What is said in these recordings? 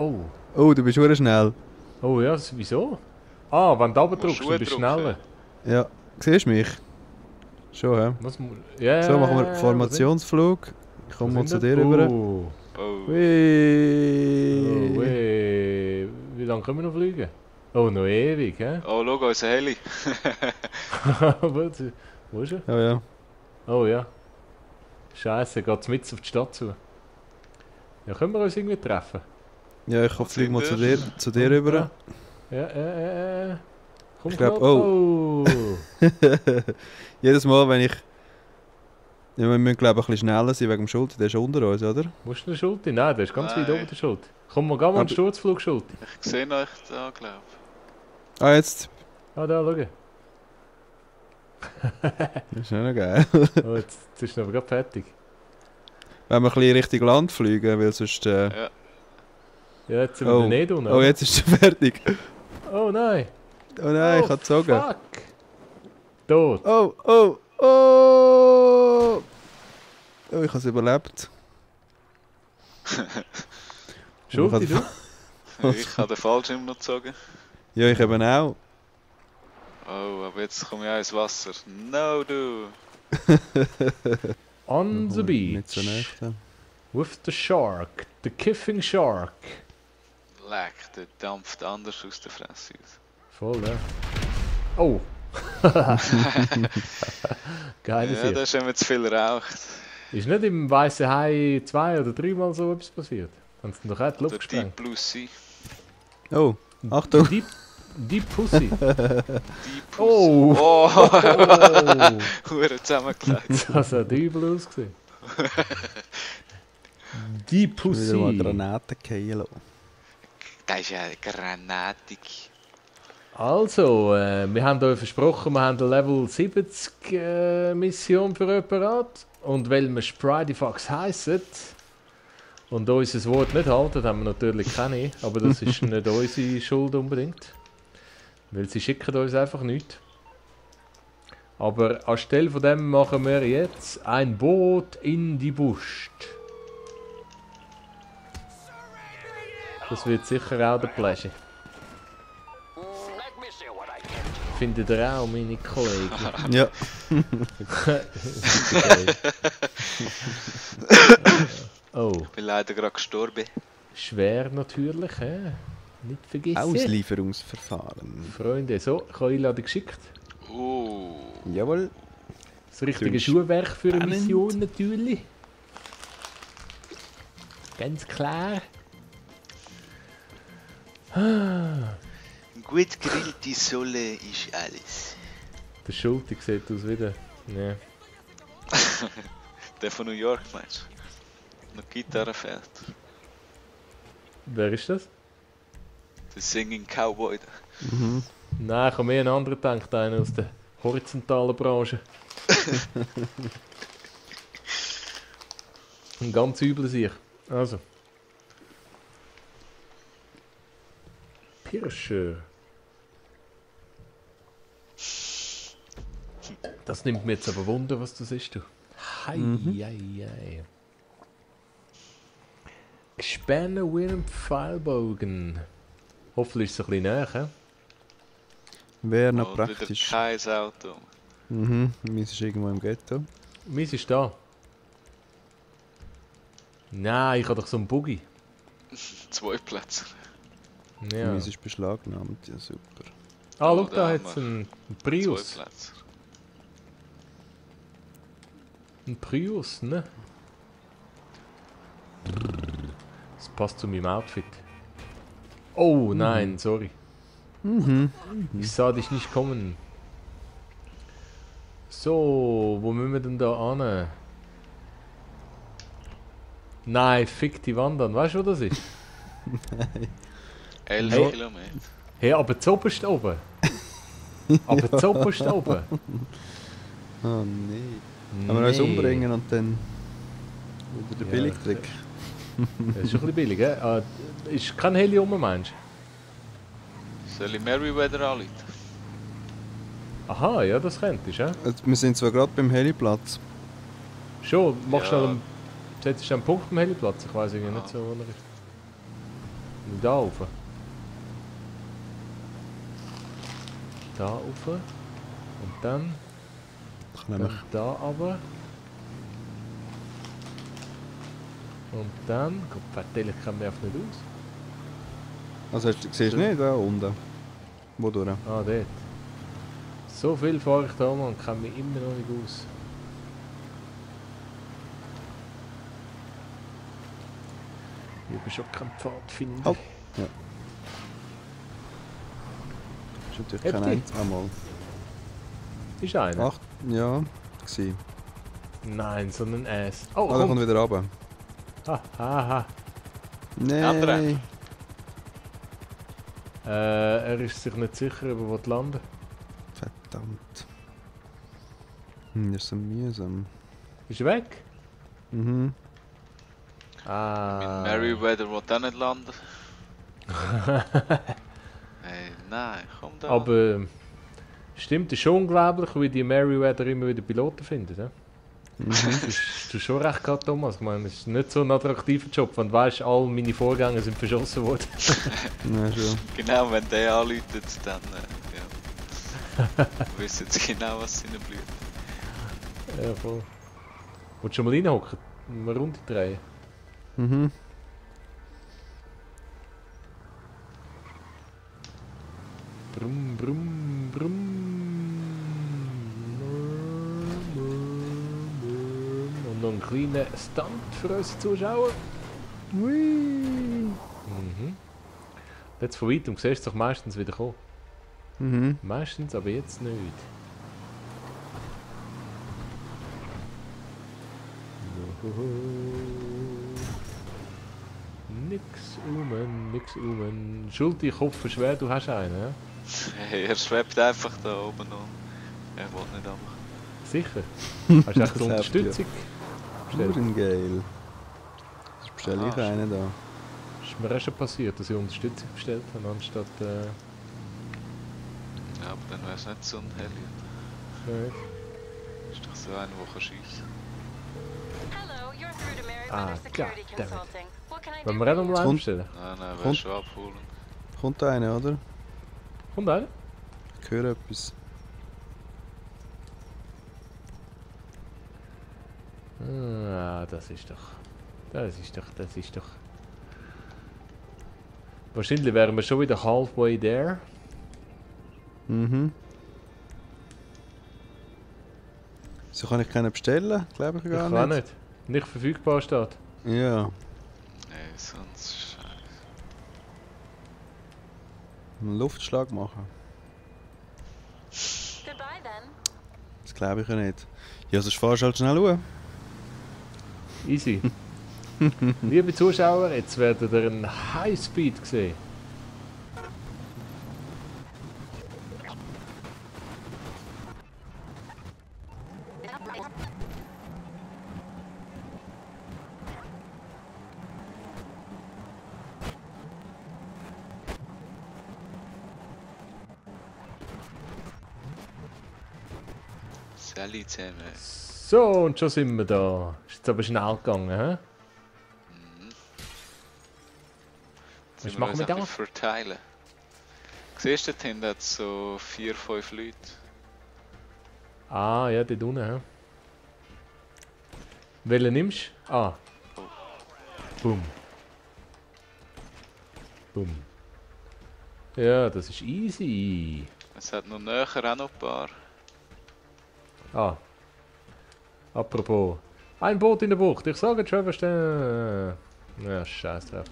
Oh. Oh, du bist schon schnell. Oh ja, wieso? Ah, wenn du runter drückst, Schuhe dann bist du drücken. schneller. Ja, siehst du mich? Schon, hä? Was mu ja, So, machen wir was Formationsflug. Ich komme mal sind zu das? dir rüber. Oh. Oh. Hui. Oh, weh. Wie lange können wir noch fliegen? Oh, noch ewig, hä? Oh, schau, unser Heli. Wo ist er? Ja, ja. Oh ja. Scheiße, geht's mit auf die Stadt zu. Ja, können wir uns irgendwie treffen? Ja, ich fliege mal sind wir? zu dir rüber. Ja. Komm, Ich glaub, Knopf. Oh. Jedes Mal, wenn ich... Ja, wir müssen, glaube ich, ein bisschen schneller sein wegen dem Schulte. Der ist unter uns, oder? Wo ist der Schulte? Nein, der ist ganz weit Nein. oben, der Schulte. Komm, wir gehen mal einen Aber- Sturzflug, Schulte. Ich sehe euch da, glaube ich. Ah, jetzt. Ah, da, schau. Das ist ja noch geil. Oh, jetzt ist er aber gerade fertig. Wenn wir ein bisschen Richtung Land fliegen, weil sonst... Ja. Ja, jetzt sind wir nicht unten. Oh, jetzt ist er fertig. Oh nein. Oh nein, ich habe gezogen. Fuck. Tot. Oh, oh, oh! Oh, ich habe es überlebt. Schulte, du? Ich habe den Fallschirm noch gezogen. Ja, ich eben auch. Oh, aber jetzt komme ich auch ins Wasser. No, du! On the Nicht so beach. nächste. With the shark. The kiffing shark. Leck, der dampft anders aus der Fresse aus. Voll, ja. Oh. Geile Ja, Sicht. da ist immer zu viel geraucht. Ist nicht im Weißen Hai 2 oder 3 Mal so etwas passiert? Haben sie doch auch die Luft Der gesprengt? Deep Blue Sea. Oh, Achtung. Deep Pussy. Deep Oh. Oh! Oh. Hure zusammengelegt. Das hat übel ausgesehen. Deep Wieder mal Pussy. Granaten fallen lassen. Das ist ja granatig. Also, wir haben euch versprochen, wir haben eine Level 70 Mission für Operat. Und weil wir Spridefox heissen und unser Wort nicht halten, haben wir natürlich keine. Aber das ist nicht unsere Schuld unbedingt. Weil sie schicken uns einfach nichts. Aber anstelle von dem machen wir jetzt ein Boot in die Bucht. Das wird sicher auch der Pleasure. Findet ihr auch, meine Kollegen? Ja. Oh, Ich bin leider gerade gestorben. schwer natürlich, hä? Nicht vergessen. Auslieferungsverfahren. Freunde, so, ich habe Einladung geschickt. Oh. Jawohl. Das richtige Klingt Schuhwerk für eine spannend. Mission natürlich. Ganz klar. Gut gegrillte Solle ist alles. Der Schulte sieht aus wieder. Ja. Der von New York, meinst du? Noch Gitarre fehlt. Wer ist das? Der Singing Cowboy. Mhm. Nein, ich habe mehr einen anderen gedacht, einen aus der horizontalen Branche. Ein ganz übler Sieg. Also. Pirsche. Das nimmt mir jetzt aber Wunder, was das ist, du. Hei, hei, hei. Gespanne Willem Pfeilbogen. Hoffentlich ist es ein bisschen näher, hä? Wäre noch Und wieder praktisch. kein Auto. Mhm. Meins ist irgendwo im Ghetto. Meins ist da. Nein, ich habe doch so einen Buggy. 2 Plätze. Ja. Meins ist beschlagnahmt. Ja, super. Ah, Oh, schau, da da haben hat es wir einen 2 Prius. Plätze. Ein Prius, ne? Das passt zu meinem Outfit. Oh nein, sorry. Mhm. Ich sah dich nicht kommen. So, wo müssen wir denn da an? Nein, fick die Wand an. Weißt du, wo das ist? 11 Hey. Kilometer. Hey, aber zoberst oben. Aber zoberst oben. Oh nee. Kann man uns umbringen und dann wieder der Ja, Billigtrick. Das ist schon ein bisschen billig, hä? Ah, ist kein Heli rum, meinst du? Soll ich Merryweather anrufen? Aha, ja, das könntest du, ja? Also, wir sind zwar gerade beim Heliplatz. Schon, machst du Ja. schnell einen... Setzt du einen Punkt am Heliplatz? Ich weiß irgendwie nicht so, wo er ist. Da rauf. Da rauf. Und dann da runter. Und dann... Gott, vertelle ich kann mir einfach nicht aus. Also siehst du nicht da unten? Wo durch? Ah, dort. So viel fahre ich da um und kann mich immer noch nicht aus. Ich bin schon kein Pfadfinder. Halt. Ja. Das ist natürlich kein Heftig. Eins. Einmal. Ist einer? 8, ja. Gewesen. Nein, sondern S. Oh, Ah, da kommt wieder runter. ha. Nein. Er ist sich nicht sicher, ob er landen will. Verdammt. Das ist so mühsam. Ist er weg? Mhm. Ah. Merryweather will auch nicht landen. Hey, nein, komm da. Aber stimmt, es ist schon unglaublich, wie die Merryweather immer wieder Piloten findet. Ja? Du hast schon recht gehabt, Thomas. Ich meine, es ist nicht so ein attraktiver Job, wenn du weißt, all meine Vorgänger sind verschossen worden. Ja, schon. Genau, wenn der anläutet, dann ja. Wissen sie genau, was ihnen blüht. Ja, voll. Willst du schon mal reinhocken? Eine Runde drehen? Mhm. Brumm, brumm, brumm. Und noch ein kleiner Stunt für unsere Zuschauer. Ui. Mhm. Jetzt von weitem siehst du es doch meistens wieder kommen. Mhm. Meistens, aber jetzt nicht. Nix Schulti, Kopf schwer, du hast einen, ja? Hey, er schwebt einfach da oben und er will nicht einfach. Sicher? Hast du echt Das Unterstützung? bestellt? Geil. Jetzt bestelle ich einen da. Ist mir auch schon passiert, dass ich Unterstützung bestellt habe, anstatt... Ja, aber dann wäre es nicht so ein Heli. Nicht. Ist doch so einer, der schiessen Hello, you're through to Merryweather Ah, Security goddammit. Consulting. What can I do Wollen for wir auch you? noch mal Kommt- bestellen? kann. Nein, wäre Kommt- schon abholen. Kommt da einer, oder? Kommt einer? Ich höre etwas. Ah, das ist doch... Wahrscheinlich wären wir schon wieder halfway there. Mhm. So kann ich keinen bestellen? Glaube ich Ich gar kann nicht. nicht. Nicht verfügbar steht. Ja. Nee, sonst scheiße. Einen Luftschlag machen. Goodbye then. Das glaube ich ja nicht. Ja, sonst fahrst du halt schnell hoch. Easy. Liebe Zuschauer, jetzt werdet ihr einen Highspeed sehen. Sally zusammen. So, und schon sind wir da. Ist jetzt aber schnell gegangen, hä? Jetzt machen wir da? da? Verteilen. Siehst du, dort hinten hat es so 4, 5 Leute. Ah, ja, dort unten, hä? Welchen nimmst du? Ah. Boom. Boom. Ja, das ist easy. Es hat noch näher auch noch ein paar. Ah. Apropos. Ein Boot in der Bucht. Ich sage Trevor Stern. Ja, scheiß drauf.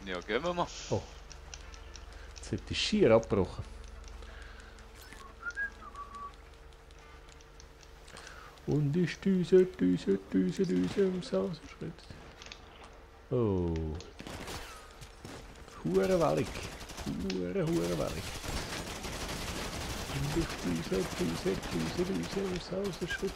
Ja, gehen wir mal. Jetzt wird die schier abgebrochen. Und ich düse im Sauserschritt. Oh. Hurenwellig. Hurenwellig. Und ich düse im Sauserschritt.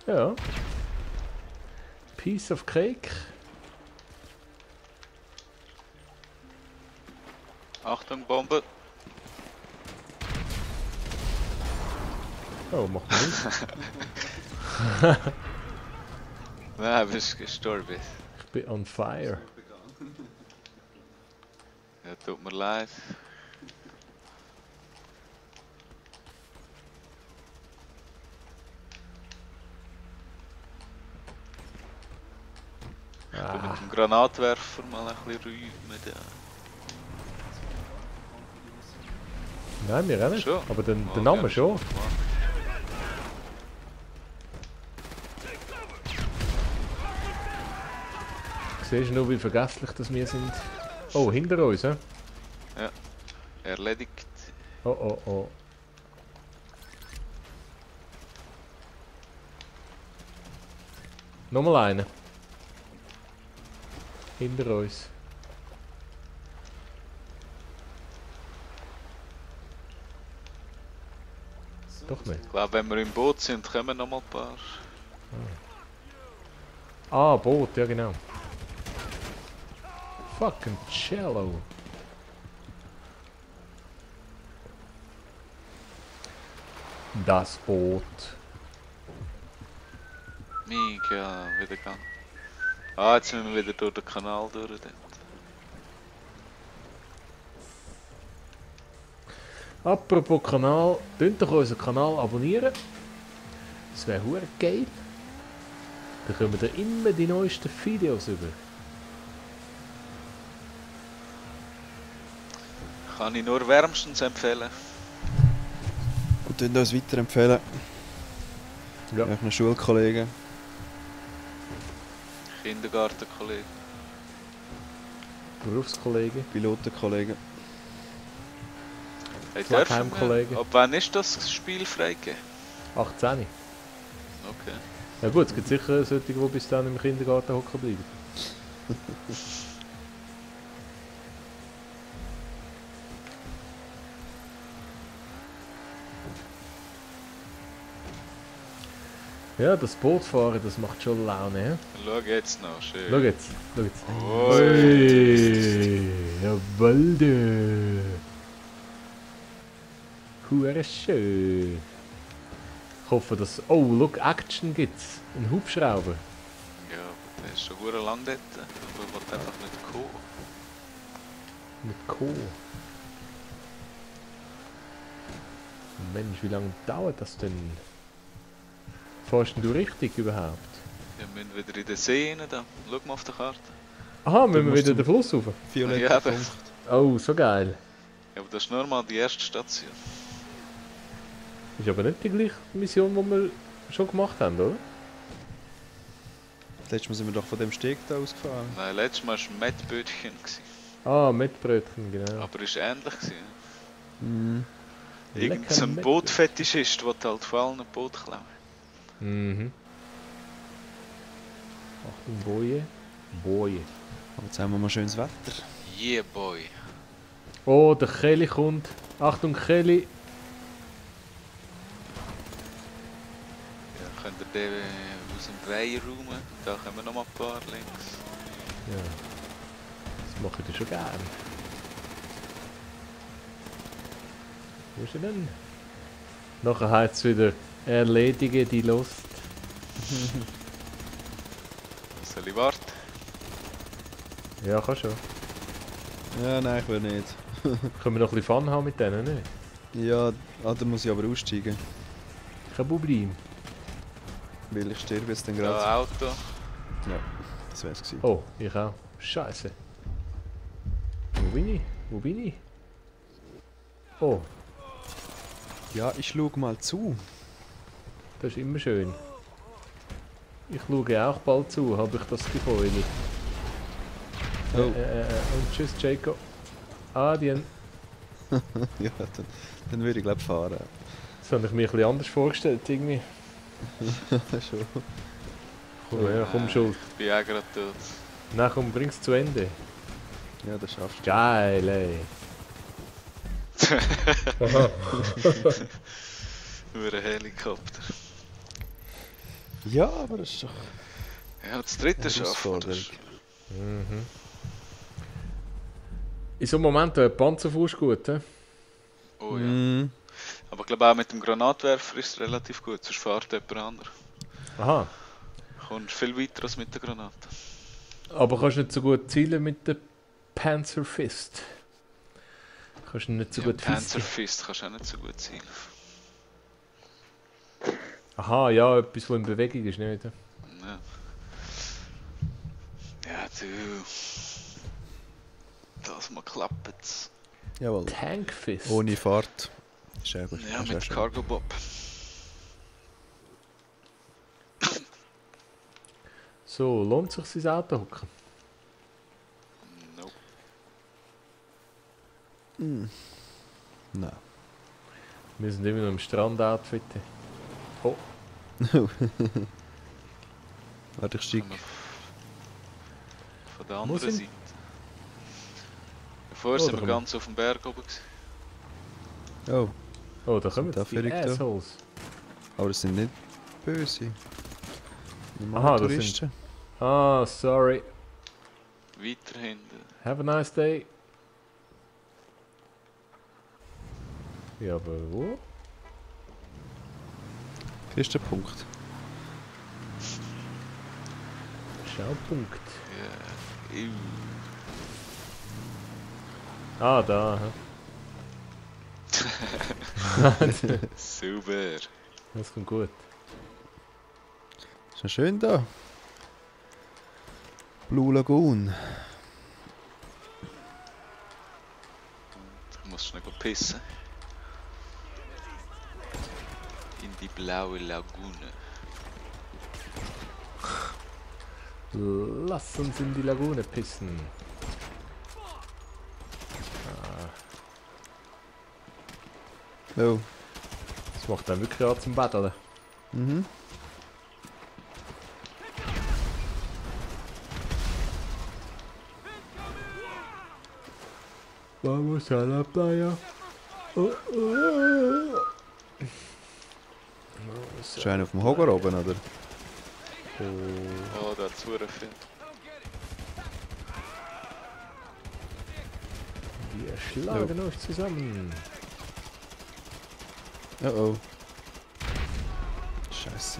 Ja. Piece of cake. Achtung, Bombe. Oh, mach mal nicht. Nein, bist gestorben. Ich bin on fire. Ja, tut mir leid. Ich bin Ah, mit dem Granatwerfer mal ein bisschen räumen. nein, wir auch nicht. Schon? Aber den Oh, Namen ja, schon. klar. Siehst du nur, wie vergesslich das wir sind? Oh, hinter uns, hä? Erledigt. Oh, oh, oh. Nochmal einen. Hinter uns. Doch nicht. Ich glaube, wenn wir im Boot sind, kommen noch mal ein paar. Ah, Boot, ja genau. Fucking cello. Das Boot. Mega, wieder gegangen. Ah, jetzt müssen wir wieder durch den Kanal durch. Dort. Apropos Kanal, könnt doch unseren Kanal abonnieren. Das wäre hure geil. Dann kommen wir immer die neuesten Videos über. Kann ich nur wärmstens empfehlen. Und könnt uns weiterempfehlen. Ja. Euren Schulkollegen. Kindergartenkollegen. Berufskollegen. Pilotenkollegen. Hey, Flagheim-Kollegen. Ab wann ist das Spiel freigegeben? 18. Okay. Ja gut, es gibt sicher solche, die bis dann im Kindergarten hocken bleiben. Ja, das Bootfahren, das macht schon Laune, hä? Schau jetzt noch, schön. Schau jetzt, schau jetzt. Ui. Ui, jawohl du. Hure schön. Ich hoffe, dass... Oh, look, Action gibt's. Ein Hubschrauber. Ja, aber der ist schon gut lang dort. Aber ich will einfach nicht kommen. Mit Co. Mensch, wie lange dauert das denn? Fährst denn du richtig überhaupt? Wir müssen wieder in den See rein. Da. Schau mal auf der Karte. Aha, müssen wir musst wieder zum- den Fluss rauf? Violetter Ja, aber- Punkt. Oh, so geil. Ja, aber das ist nur mal die erste Station. Ist aber nicht die gleiche Mission, die wir schon gemacht haben, oder? Letztes Mal sind wir doch von dem Steg da ausgefahren. Nein, letztes Mal war es ein Mettbötchen. Ah, mit Brötchen, genau. Aber es war ähnlich. Gewesen. Mhm. Irgend Lecker so ein Mettbrötchen. Bootfetischist, der halt vor allem ein Boot klauen. Mhm. Achtung, Boje. Boje. Aber jetzt haben wir mal schönes Wetter. Yeah, boy. Oh, der Kelly kommt. Achtung, Kelly. Ja, könnt ihr den aus dem Weiher räumen? Da kommen noch mal ein paar links. Ja. Das mache ich schon gern. Wo ist er denn? Nachher heißt es wieder erledige die Lust. Soll ich warten? Ja, kann schon. Ja, nein, ich will nicht. Können wir noch ein bisschen Fun haben mit denen, ne? Ja, da muss ich aber aussteigen. Kein Problem. Weil ich sterbe jetzt dann gerade. Ja, Auto. Ja, das wär's gewesen. Oh, ich auch. Scheiße. Wo bin ich? Wo bin ich? Oh, Ja, ich schau mal zu. das ist immer schön. Ich schaue auch bald zu, habe ich das Gefühl. Oh. Und tschüss, Jacob. Adien. Ja, dann würde ich glaube fahren. Das habe ich mir ein bisschen anders vorgestellt, irgendwie. Schon. Komm, ja, komm schon. Ich bin auch gerade tot. Na komm, bring's zu Ende. Ja, das schaffst du. Geil, ey. Nur ein Helikopter. Ja, aber das ist doch... Ja, das dritte Eine schaffen wir. Herausforderung. Mhm. In so einem Moment ein Panzerfaust gut, he? Oh ja. Mm. Aber ich glaube auch mit dem Granatwerfer ist es relativ gut, sonst fährt jemand anderes. Aha. Kommst viel weiter als mit der Granate. Aber kannst nicht so gut zielen mit der Panzer Fist. Kannst nicht so Ja, gut Panzer fisten. Fist kannst du auch nicht so gut zielen. Aha, ja, etwas, was in Bewegung ist, nicht? Ja. Ja, du. Das mal klappt's. Jawohl. Tank Fist. Ohne Fahrt. Ist ja gut. Ja, ist ja mit schön. Cargo Bob. So, lohnt sich sein Auto hocken? Nope. Nein. Wir sind immer noch im Strand-Outfit. Oh, Warte, ich steig. Kommen wir von der Muss anderen ich? Seite. Vorher Oh, sind da wir kommen ganz auf dem Berg oben gewesen. Oh, oh, da kommen Da die verrückt da. Assholes. aber das sind nicht böse. Normale Aha, das sind- Touristen. Ah, sorry. Weiter hinten. Have a nice day. Ja, aber wo? Kriegst du den Punkt? Schaupunkt. Ja. Ew. Ah, da. hä? Super. Das kommt gut. Ist ja schön da. Blue Lagoon. Ich muss schnell pissen. In die blaue Lagune. Lass uns in die Lagune pissen. Oh. Das macht dann wirklich an zum Betteln. Mhm. Vamos a la playa. Oh, oh. Ist einer auf dem Hocker oben, oder? Oh, da hat's verdammt viel. Wir schlagen euch zusammen. Oh oh. Scheiße.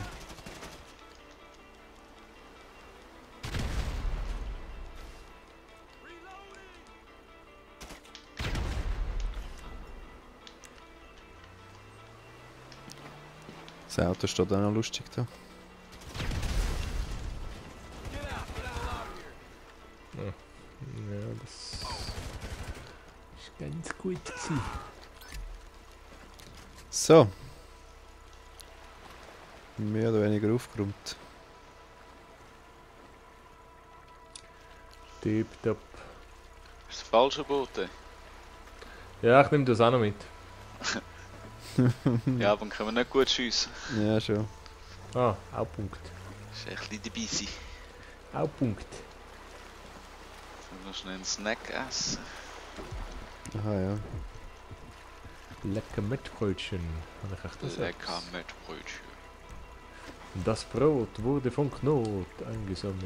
Das Auto steht auch noch lustig da. Ja, das ist ganz gut gewesen. So. Mehr oder weniger aufgeräumt. Tipptopp. Ist das falsche Boot? ey? Ja, ich nehme das auch noch mit. Ja, aber dann können wir nicht gut schiessen. Ja, schon. Ah, auch Punkt. Ist echt ein bisschen dabei sein. Auch Punkt. Können wir noch schnell einen Snack essen? Aha, ja. Lecker Mettbrötchen. Habe ich echt das Lecker mit Brötchen. Das Brot wurde von Knot eingesammelt.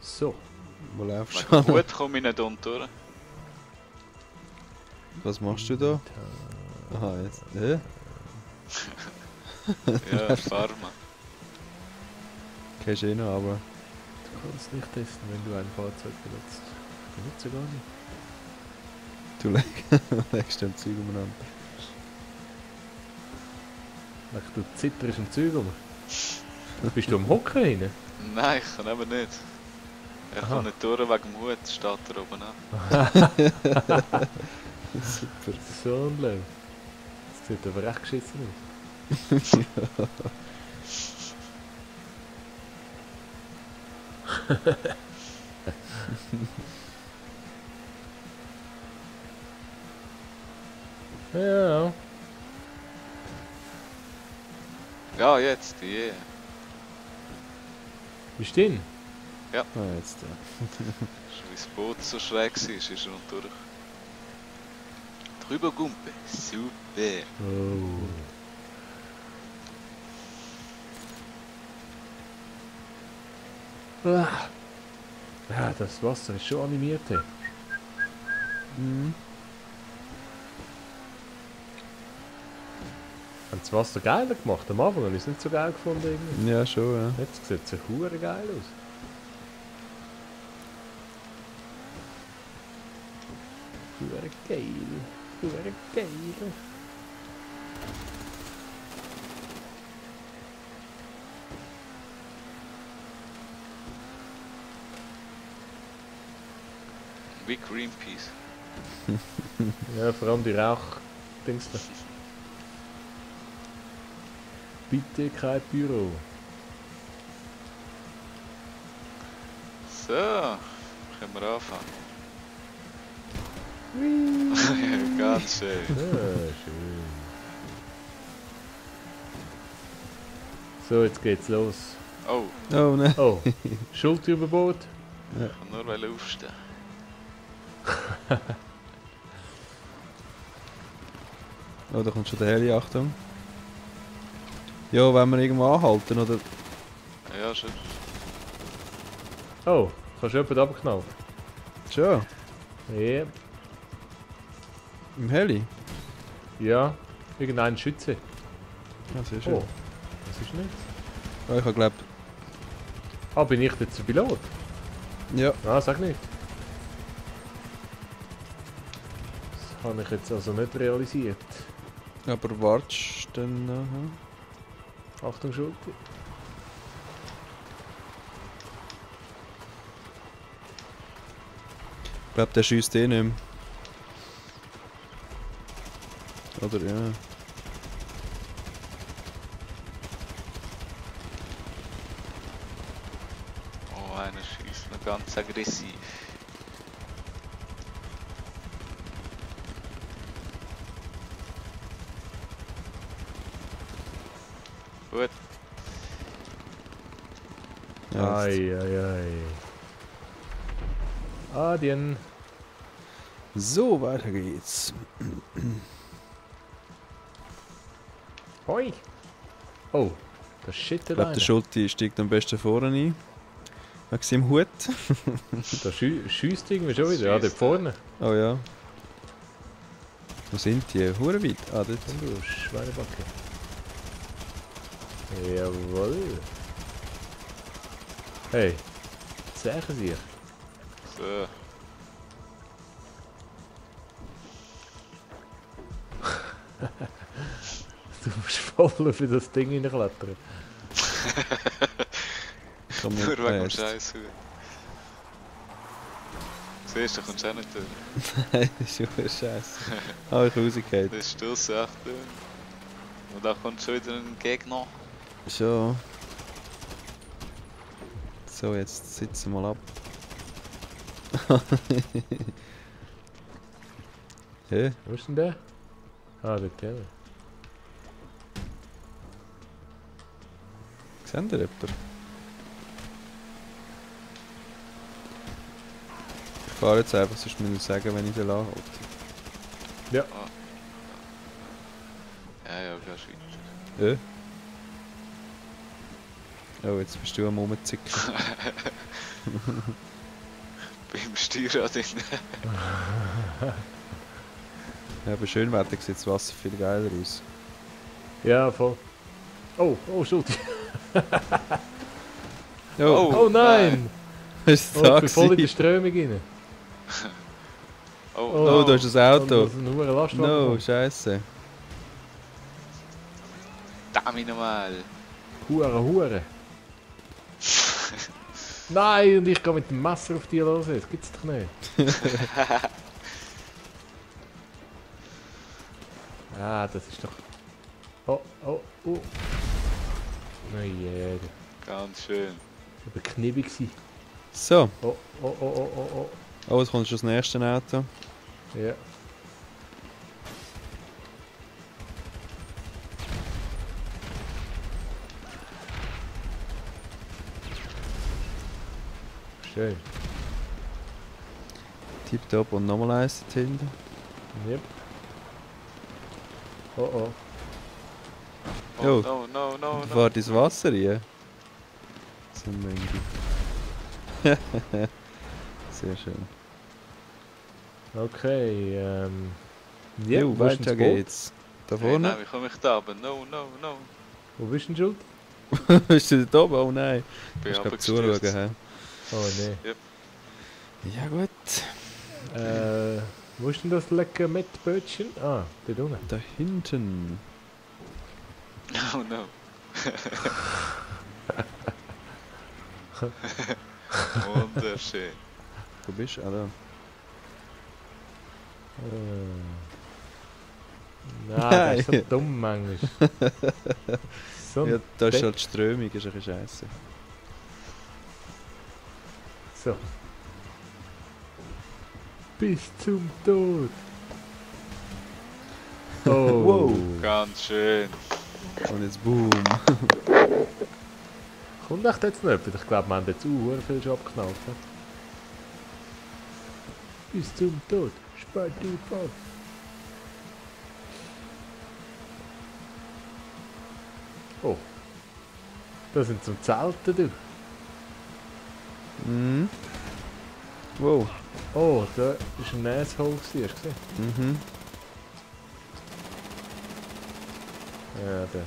So. Wo laufst Wegen du? Mut komme ich nicht unten durch. Was machst du da? Aha, jetzt. Ja, Pharma. Kennst du eh noch, aber. Du kannst nicht testen, wenn du ein Fahrzeug benutzt. Ich benutze gar nicht. Du legst dem Zeug umeinander. Ach, du zitterst im Zeug rum. Bist du am Hocken hin? Nein, ich kann eben nicht. Er Aha. kommt nicht durch wegen dem Hut, steht er oben an. Super. So ein Löw. Das sieht aber recht geschissen aus. Ja. Ja, jetzt, yeah. Bist du hin? Ah, jetzt ja. Schon wie das Boot so schräg war, ist er noch durch. Drüber Gumpe, super. Oh. Ah. Ja, das Wasser ist schon animiert. Hey. Mhm. Haben das Wasser geiler gemacht? Am Anfang habe ich es nicht so geil gefunden. Irgendwie. Ja, schon, ja. Jetzt sieht es hure geil aus. Hure geil. Hure geil. Wie Greenpeace. Ja, vor allem die Rauch-Dings da. Bitte kein Büro. So, können wir anfangen. Ganz schön. Ja, schön. So, jetzt geht's los. Oh, Oh, nein. Oh, Schulter über Bord. ich kann nur aufstehen. Oh, da kommt schon der Heli, Achtung. Ja, wenn wir irgendwo anhalten, oder? Ja, schon. Oh, kannst du jemanden abknallen? Schon? Ja. Im Heli? Ja, irgendein Schütze. Ja, sehr schön. Oh, das ist nichts. Oh, ich habe glaube... Ah, bin ich jetzt der Pilot? Ja. Ah, sag nicht. Das habe ich jetzt also nicht realisiert. Aber wartest dann nachher? Achtung, Schulter. Ich glaube, der schießt eh nicht mehr. Oder ja. Oh, einer schießt noch ganz aggressiv. Gut, Ja, jetzt. Ai, ai, ai. Adien. So, weiter geht's. Hoi. Oh, das Shit Ich glaube, alleine. der Schulti steigt am besten vorne ein. Wegen seinem Hut. Da schießt irgendwie schon wieder. Ja, dort Schiesst, vorne. Oh ja. Wo sind die? Hure weit. Ah, dort. Und du Schweinebacke. Jawohl. Hey, sagen Sie. so. Du musst voll für das Ding hineinklettern. Komm Nur nicht wegen dem erst. Scheiß. Siehst du, da kommst du auch nicht durch. Nein, das ist schon scheiße. Ah, ich rausgefallen. Das ist das echt durch. Und da kommt schon wieder ein Gegner. Schon. So, jetzt sitzen wir mal ab. Hä? Wo ist denn der? Ah, der Teller. Seht ihr jemanden? Ich fahre jetzt einfach, sonst muss ich sagen, wenn ich den anhalte. Ja. Ja, gehst weiter. Oh, jetzt bist du am Rumzicken. Beim Steuerrad drin. Ja, bei Schönwetter sieht das Wasser viel geiler aus. Ja, voll. Oh, oh, Schuld. Oh, Oh nein! ist Oh, das ich bin voll in die Taxi? Strömung rein. Oh, Oh, no. Oh, da ist das Auto. Das ist nur ein Lastwagen. No, scheiße. Dammi nochmal. Hure. Nein, und ich gehe mit dem Messer auf die los. Das gibt's doch nicht. Ah, das ist doch... Oh. Nein, Ganz schön. das war knibbig gewesen. So, Oh. oh, jetzt kommt schon das nächste Auto. Ja. Schön. Tipptopp und nochmal eins dort hinten. Yep. Oh. Oh, Jo. no. Und fahrt ins Wasser rein. So ein Mengi. Sehr schön. Okay, ja, Jo, wo ist denn weiter das Boot? geht's. Da Hey, vorne? nein, wie komme ich da runter? No, no, no. Wo bist du denn schuld? Bist du da oben? Oh nein. Ich Du bin musst glaub zuschauen, runtergestürzt. hä? Oh nee. Ja gut. Wo ist denn das lecker Mettbötchen? Ah, dort unten. Da hinten. Oh no. Wunderschön. Wo bist du? Ah, da. Nein, das ist so dumm manchmal. So ein Ja, da ist Depp. halt die Strömung, ist ein bisschen scheiße. So. Bis zum Tod. Oh. Wow. Ganz schön. Und jetzt boom. Kommt echt jetzt noch jemand? Ich glaube, wir haben jetzt viel schon abgeknallt. Ne? Bis zum Tod. Spart die Fox. Oh. Das sind zum Zelten, du. Mhm. Wow. Oh, da war ein Asshole, hast du gesehen? Mhm. Ja, der.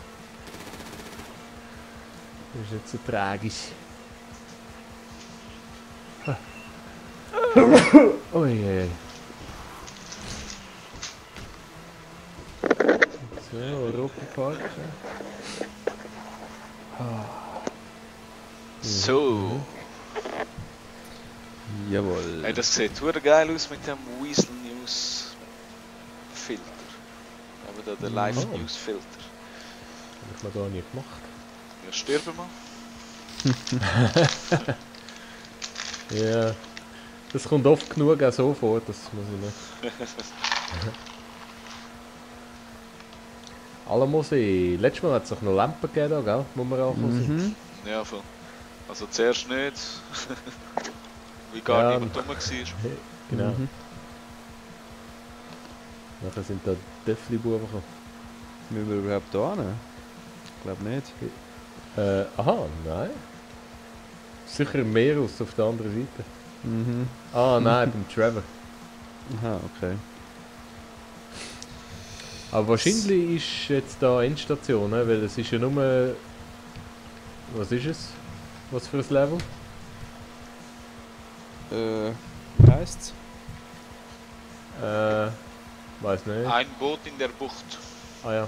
Das ist nicht so tragisch. Ui, ui. So, Europapark. So. Jawohl. Hey, das sieht super geil aus mit dem Weasel News Filter. Aber da der Live Oh. News Filter. Habe ich noch gar nicht gemacht. Ja, sterben wir. Ja. Das kommt oft genug auch so vor, das muss ich nicht. Allemosee. Letztes Mal hat es doch noch Lampen gegeben, gell? Wo wir angekommen sind. Mhm. Ja, voll. Also zuerst nicht. Wie gar Ja, niemand dumm war. Genau. Mhm. Nachher sind da Döffli-Buben gekommen. Müssen wir überhaupt da hin? Ich glaube nicht. Aha, nein. Sicher im Meerus auf der anderen Seite. Mhm. Ah, nein, beim Trevor. Aha, okay. Aber wahrscheinlich ist jetzt da Endstation, ne? Weil es ist ja nur... Was ist es? Was für ein Level? Wie heisst's? Weiß nicht. Ein Boot in der Bucht. Ah ja.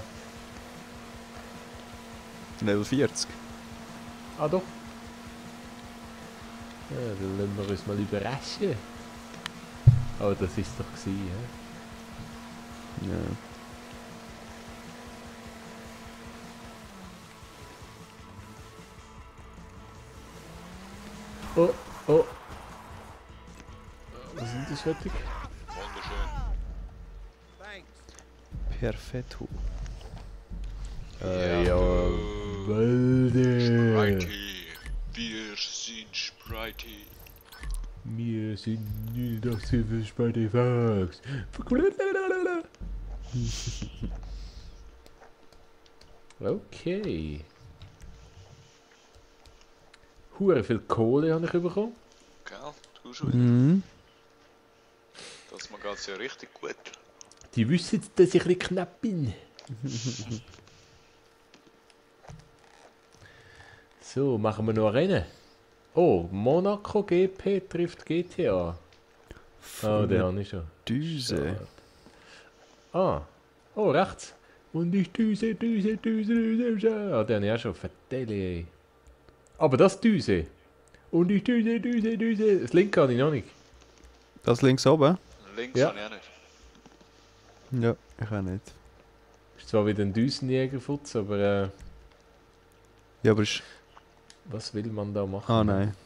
Level 40. Ah doch. Ja, dann lassen wir uns mal überraschen. Aber das ist doch gewesen, hä? Ja. Oh, oh. Was sind das fertig? Wunderschön. Perfetto. Ja, Walde. Spritey. Wir sind Spritey. Wir sind nie das Hilfe bei den Fox. Okay. Hure viel Kohle habe ich bekommen. Gell? Du schon. Mhm. Das mal geht's ja richtig gut. Die wissen, dass ich ein bisschen knapp bin. So, machen wir noch ein Rennen. Oh, Monaco GP trifft GTA. Oh, den habe ich schon. Düse. Schade. Ah, oh, rechts. Und ich düse. Ah, den habe ich auch schon. Vertelle, ey. Aber das Düse. Und ich düse. Das linke habe ich noch nicht. Das links oben? Links Ja. habe ich auch nicht. Ja, ich auch nicht. Ist zwar wieder ein Düsenjägerfutz, aber Ja, aber ist... was will man da machen? Ah nein.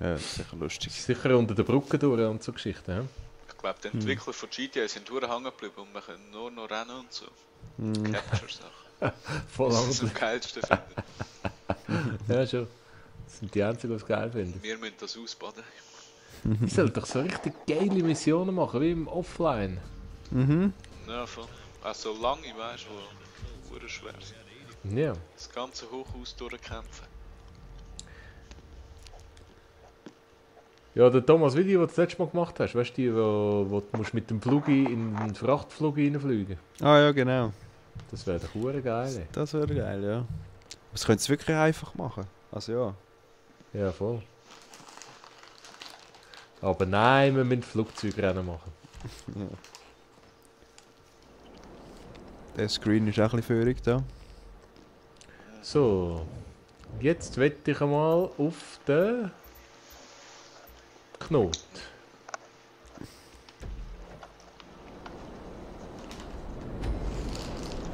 Ja, das ist sicher lustig. Ist sicher unter der Brücke durch und so Geschichten, hä? Ich glaube, die Entwickler von GTA sind hängen geblieben und wir können nur noch rennen und so. Mhm. Capture-Sachen. Voll Das ist am anders. geilsten finden. Ja, schon. Das sind die einzigen, die es geil finden. Wir müssen das ausbaden. Die sollen doch so richtig geile Missionen machen, wie im Offline. Mhm. Ja, voll. Also lange, weißt du, wo es schwer sind. Ja. Das ganze Hochhaus durchkämpfen. Ja, der Thomas Video, das du das letzte Mal gemacht hast, weißt du, die, wo du musst mit dem Flugi in den Frachtflug reinfliegen. Ah ja, genau. Das wäre doch hure geil. Ey. Das wäre geil, ja. Das könntest du wirklich einfach machen. Also ja. Ja, voll. Aber nein, wir müssen Flugzeugrennen machen. Ja. Der Screen ist auch ein bisschen führig da. So, jetzt wette ich einmal auf den Knot.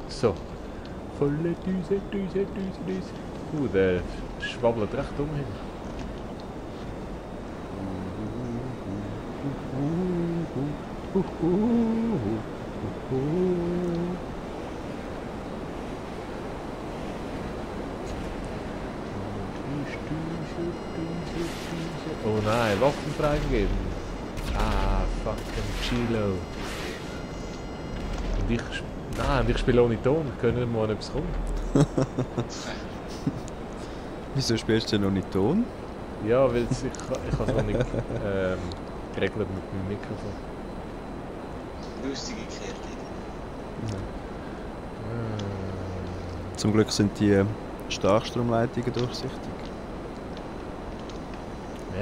So. Volle Düse. Der schwabbelt recht umhin. Oh nein, Waffen freigegeben. Ah, fucking Chilo. Und ich spiele ohne Ton. Ich kann nicht mal, ob es kommt. Wieso spielst du denn noch nicht Ton? Ja, weil ich habe es noch nicht geregelt mit meinem Mikrofon. Lustige Kerle. Zum Glück sind die Starkstromleitungen durchsichtig.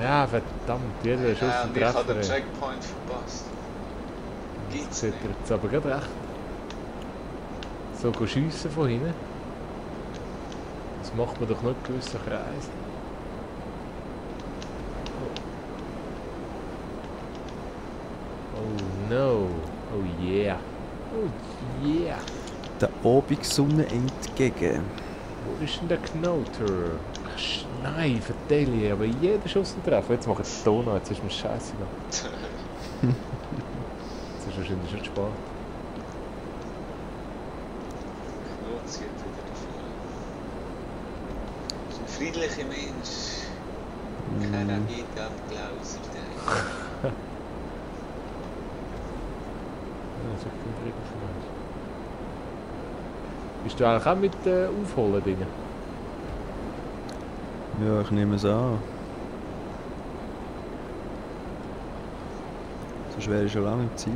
Ja, verdammt, jeder Schuss Ja, ein und ich habe den Treffer. Checkpoint verpasst. Gibt's Sieht nicht. er jetzt aber gerade recht. So schiessen von hinten. Das macht man doch nicht in gewissen Kreisen. Oh no. Oh yeah. Oh yeah. Der Abendsonne entgegen. Wo ist denn der Knoter? Nein, verteile aber jeder Schuss einen Treffer. Jetzt mache ich den Ton an, jetzt ist mir scheiße. Jetzt ist wahrscheinlich schon zu spät. Not zieht wieder davon. Das ist ein friedlicher Mensch. Keiner geht Applaus auf den. Ja, das ist echt ein friedlicher Mensch. Bist du eigentlich auch mit Aufholen drin? Ja, ich nehme es an. Sonst wäre ich schon lange im Ziel.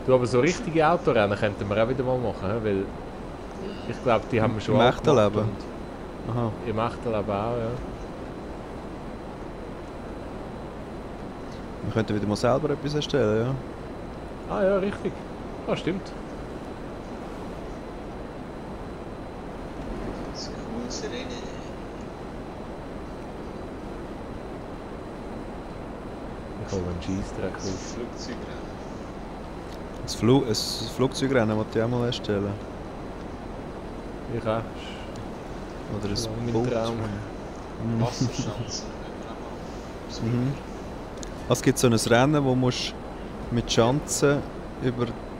Du, aber so richtige Autorennen könnten wir auch wieder mal machen, hä? Weil ich glaube, die haben wir schon Im alle echten gemacht Leben? und Aha. Im echten Leben auch, ja. Wir könnten wieder mal selber etwas erstellen, ja. Ah ja, richtig. Ah, stimmt. Das ist ein cooles Rennen. Ich hole einen Scheissdreck Das auf. Flugzeugrennen. Ein Flugzeugrennen wollte ich auch mal erstellen. Ich auch. Oder Schon ein mein Boot. Traum. Wasserschanzen. wenn wir einmal- Mhm. Es gibt so ein Rennen, wo musst mit Schanzen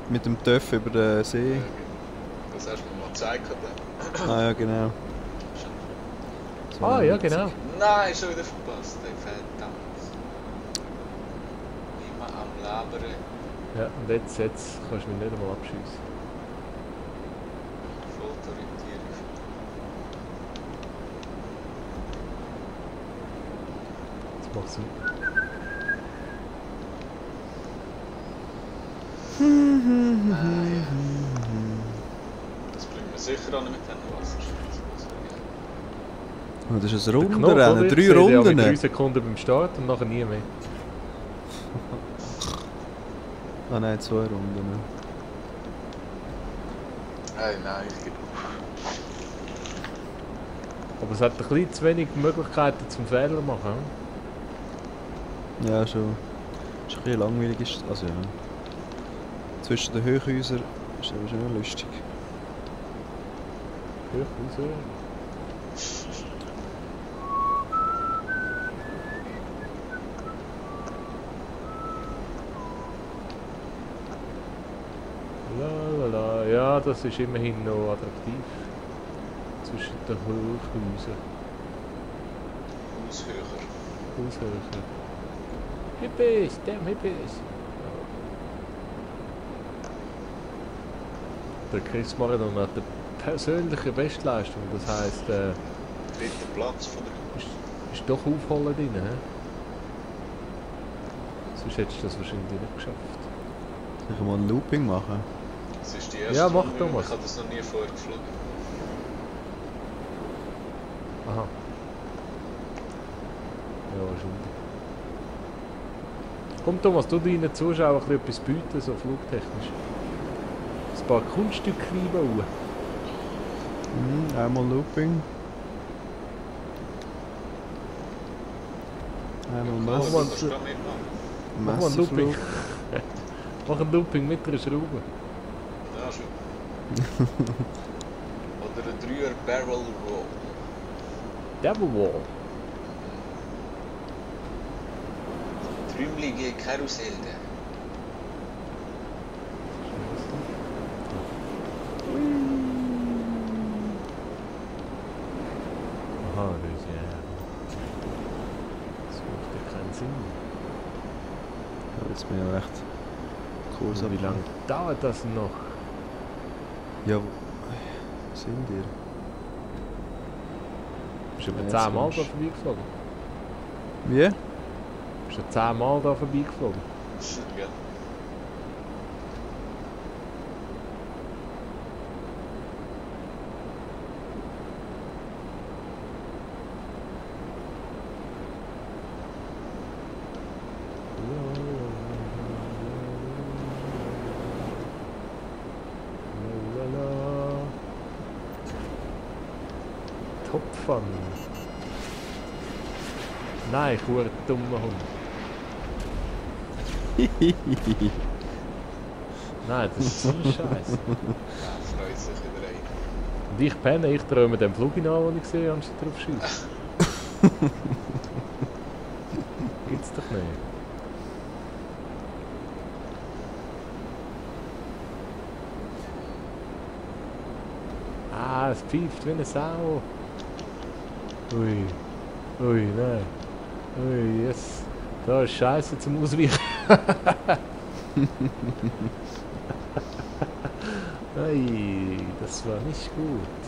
mit dem Töff über den See. Das hast du mir mal gezeigt. oder? Ah ja, genau. So Ah ja, genau. Nein, schon wieder verpasst. Ey, verdammt. Immer am Labern. Ja, und jetzt kannst du mich nicht einmal abschiessen. Fotorientierung. Jetzt machst du Das bringt mir sicher an mit diesen Wasserschanzen. Oh, das ist ein Den Knopf, oder? Rundenrennen, Ich 3 sehe den ja mit 3 Runden. Sekunden beim Start und nachher nie mehr. Ah nein, 2 Runden. Hey, nein, ich gebe Aber es hat ein bisschen zu wenig Möglichkeiten zum Fehler machen. Hm? Ja, schon. Ist ein bisschen langweilig. Also ja. Zwischen den Hochhäusern ist aber schon lustig. Hochhaus, oder? Lalala. Ja, das ist immerhin noch attraktiv. Zwischen den Hochhäusern. Haushöher. Haushöher. Hippies, damn Hippies. Der Chris Maradon hat eine persönliche Bestleistung, das heisst, Dritter Platz von der ist Ist doch aufholen drin, hä? Sonst hättest du das wahrscheinlich nicht geschafft. Soll ich mal ein Looping machen? Das ist die erste Ja, mach Runde, Thomas. ich habe das noch nie vorher geflogen. Aha. Ja, schuldig. Komm Thomas, du deinen Zuschauern ein bisschen etwas bieten, so flugtechnisch. Ein paar Kunststücke reinbauen. Einmal Looping. Einmal Also, mal du kannst gerade mitmachen. Mach mal ein Looping. Messerflug. Mach ein Looping mit einer Schraube. Ja, schon. Oder ein 3er Barrel Roll. Devil Wall. Trümmelige Karussell. Aha, das ja. Das macht ja keinen Sinn. Ja, jetzt bin ich ja echt Kurs Wie lange dauert das noch? Ja, wo sind ihr? Bist du etwa Ja, 10 Mal da sonst- vorbeigeflogen? Wie? Bist du 10 Mal da vorbeigeflogen? Ja. Top Fun. Nein, ich war ein dummer Hund. Nein, das ist so ein Scheiß. Ja, freut sich wieder ein. Und ich penne, ich träume den Flug an, den ich sehe, anstatt drauf schießen. Gibt's doch nicht. Ah, es pfeift wie eine Sau. Ui. Ui, nein. Ui, yes. Da ist Scheiße zum Ausweichen. Ui, das war nicht gut.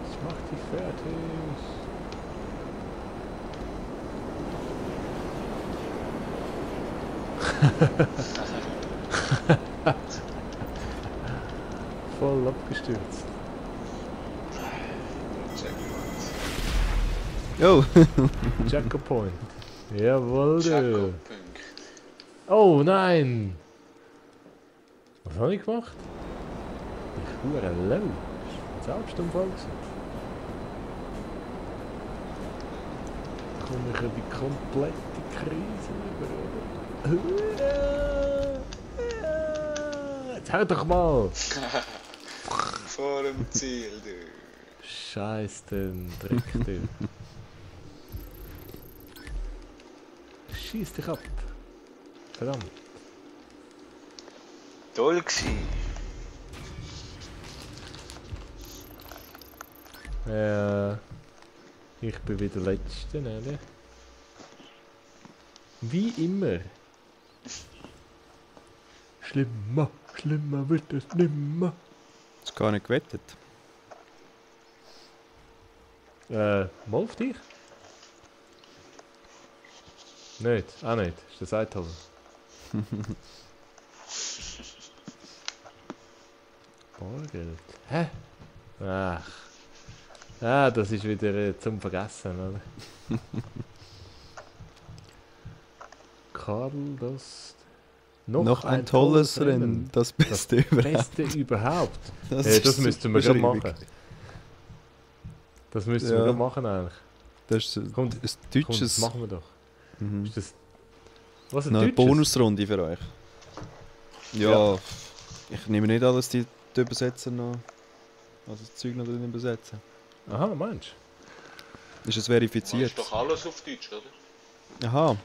Ich mach dich fertig. Voll abgestürzt. Jo! Jacko Point. Jawohl, du. Jacko-Punkt. Oh nein! Was habe ich gemacht? Ich hure low. Selbstunfall gewesen. Da komme ich in die komplette Krise über. Jetzt hör doch mal! Vor dem Ziel, du. Scheiß den Dreck, du. Schieß dich ab. Verdammt. Toll gsi. Ich bin wieder Letzte, oder? Wie immer. Schlimmer, schlimmer wird es nimmer. Hast gar nicht gewettet. Mal auf dich? Nicht, auch nicht. Ist das Eidhosen? Bargeld. Hä? Ach. Ah, das ist wieder zum Vergessen, oder? Karl, das... Noch ein tolles Rennen. Das Beste überhaupt. Beste überhaupt. Das, Das müssten wir gerade machen. Das müssten wir Ja. gerade machen eigentlich. Das ist Kommt- ein Komm, das deutsches... machen wir doch. Mhm. Ist das... Was, ein Noch eine deutsches? Bonusrunde für euch. Ja, ich nehme nicht an, dass die Übersetzer noch... Also das Zeug noch drin übersetzen. Aha, meinst Ist es Das verifiziert? ist doch alles auf Deutsch, oder? Aha.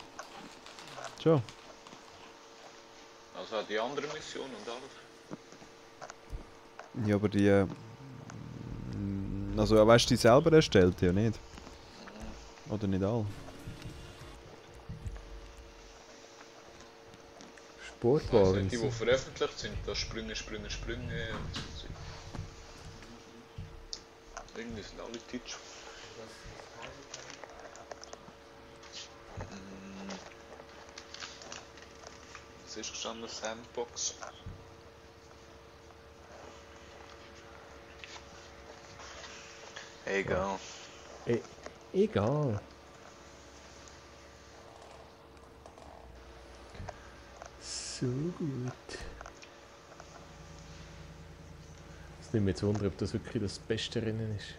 Schon. Also auch die andere Mission und alles. Ja, aber die... Also weißt du, die selber erstellt ja nicht. Oder nicht alle. Also Sportwagen. die veröffentlicht sind, da Sprünge und so. Irgendwie sind alle Deutsch. Was ist gestanden? Sandbox. Egal. Egal. So gut. Es nimmt mich jetzt Wunder, ob das wirklich das beste Rennen ist.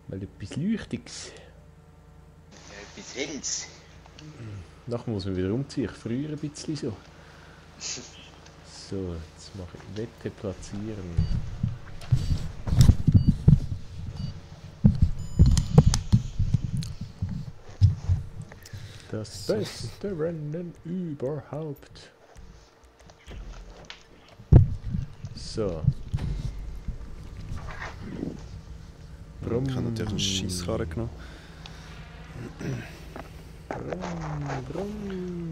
Mal etwas Leuchtiges. Etwas Helles. Nachher muss man wieder umziehen. Ich friere ein bisschen so. So, jetzt mache ich Wette platzieren. Das beste Rennen überhaupt. So. Ich habe natürlich einen Scheisskarren genommen.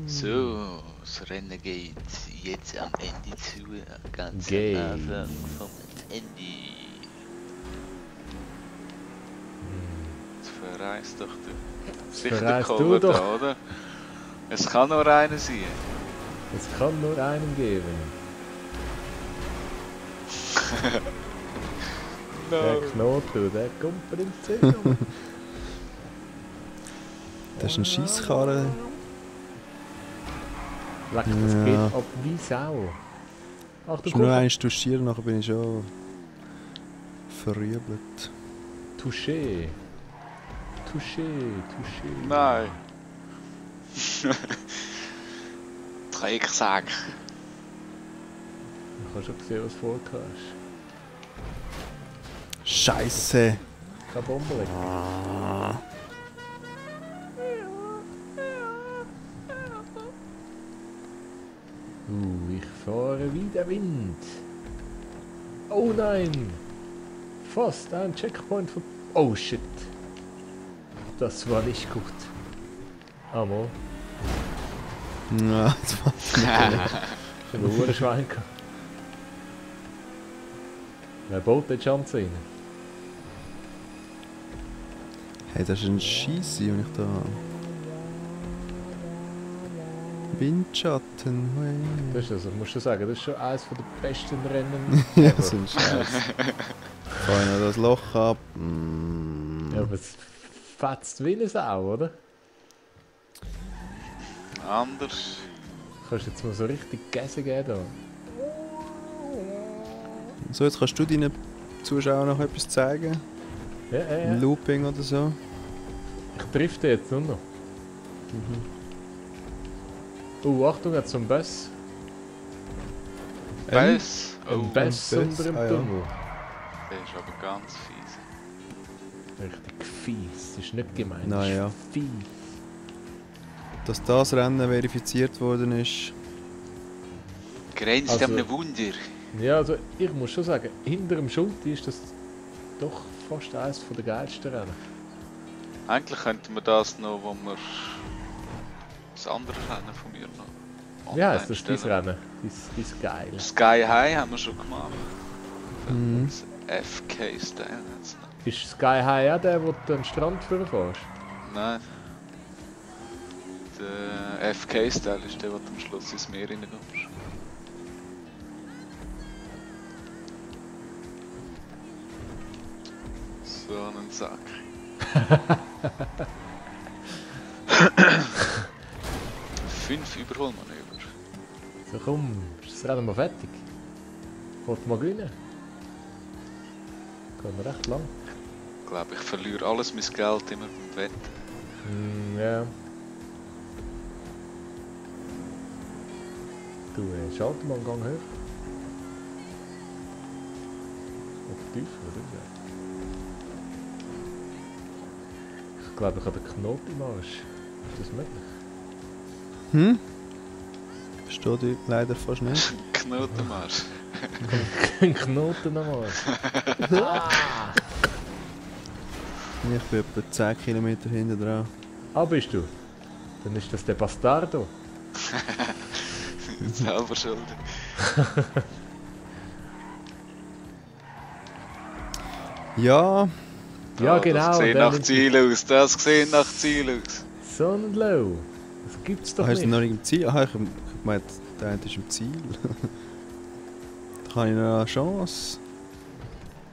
So, das Rennen geht jetzt am Ende zu. Ganz Gay. am Anfang vom Ende. Jetzt verreist doch du. Sicher Verreist du Cover doch. da, oder? Es kann nur einer sein. Es kann nur einen geben. Der Knoten, der kommt in Zählung. Das ist ein Scheisskarren. Leck, das Ja. geht ab wie Sau. Achtung, Ich muss nur guck. eins touchieren, nachher bin ich schon verrübelt. Touché. Touché, touché. Nein. Drecksack. Ich habe schon gesehen, was du vorgehabt hast. Scheiße! Keine Bombe weg. Ich fahre wie der Wind. Oh nein! Fast ein Checkpoint von... Oh shit. Das war nicht gut. Amor. Ja, das war Ich habe einen Schwein gehabt. Wer baut den Chance rein? Hey, das ist ein Scheisse, den ich da habe. Windschatten, hey. Das ist also, ich muss schon sagen, das ist schon eines der besten Rennen Ja, ever. so ein Scheiß. Fahr ich noch das Loch ab. Ja, aber es fetzt wie eine Sau, oder? Anders. Kannst du jetzt mal so richtig Gäse geben da? So, jetzt kannst du deinen Zuschauern noch etwas zeigen. Ja, Ein Looping oder so. Ich drifte jetzt nur noch. Achtung, jetzt so ein Bass. Bass. Oh, Ein Bass Bass, unter dem ah ja. Tunnel. der ist aber ganz fies. Richtig fies. Das ist nicht gemein. Naja. Das ist fies. Dass das Rennen verifiziert worden ist. Grenzt Also- an einem Wunder. Ja, also ich muss schon sagen, hinter dem Schulti ist das doch fast eines der geilsten Rennen. Eigentlich könnten wir das noch, wo wir das andere Rennen von mir noch Wie heisst das, stellen. dein Rennen? Dein geil. Sky High haben wir schon gemacht. Mhm. Das FK-Style hat's noch. Ist Sky High auch der, wo du den Strand fährst? Nein. Der FK-Style ist der, wo du am Schluss ins Meer reinkommst. So einen Sack. Fünf Überholmanöver. So komm, ist das Rennen mal fertig? Wollt mal gewinnen? Geht noch recht lang. Ich glaube, ich verliere alles mein Geld immer beim Wetten. Ja. Du, schalte mal einen Gang hoch. Oder tiefer, oder? Ich glaube, ich habe den Knoten im Arsch. Ist das möglich? Verstehe dich leider fast nicht. Knotenmarsch. Ein Knoten am Arsch. Ich bin etwa 10 km hinten dran. Ah, bist du? Dann ist das der Bastardo. Selber schuld. Ja, Ja, Das genau. sieht der nach nimmt- Ziel aus. Das sieht nach Ziel aus. Sonnenlow. Das gibt's doch hast du nicht. noch nicht im Ziel? Ah, ich meinte, der eine ist im Ziel. Da habe ich noch eine Chance.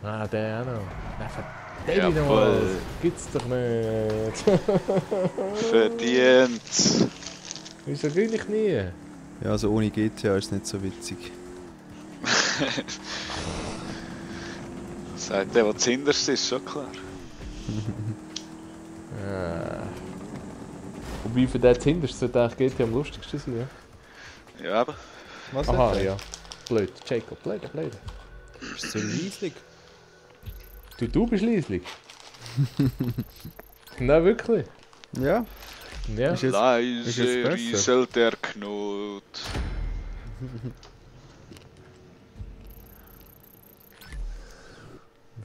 Ah, der auch noch. Nein, verdammt Jawohl. nochmal. Das gibt's doch nicht. Verdient. Wieso will ich nie? Ja, also ohne GTA ist es nicht so witzig. Sagt der, was hinterst ist, schon klar. Wobei für den hinterst sollte eigentlich GTA am lustigsten sein. Ja? Ja, aber. Was Aha, hat der? ja. Blöd. Jacob, blöd. Ist so riesig. Du bist leislich. Nein, wirklich. Ja, Ja. Ist jetzt Leise besser? rieselt der Knot.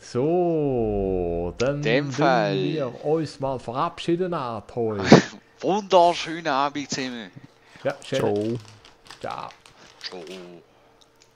So, dann Dem tun Fall. wir uns mal verabschieden heute. Wunderschöne Abend zusammen. Ja, schön. ciao. Ciao. Ciao.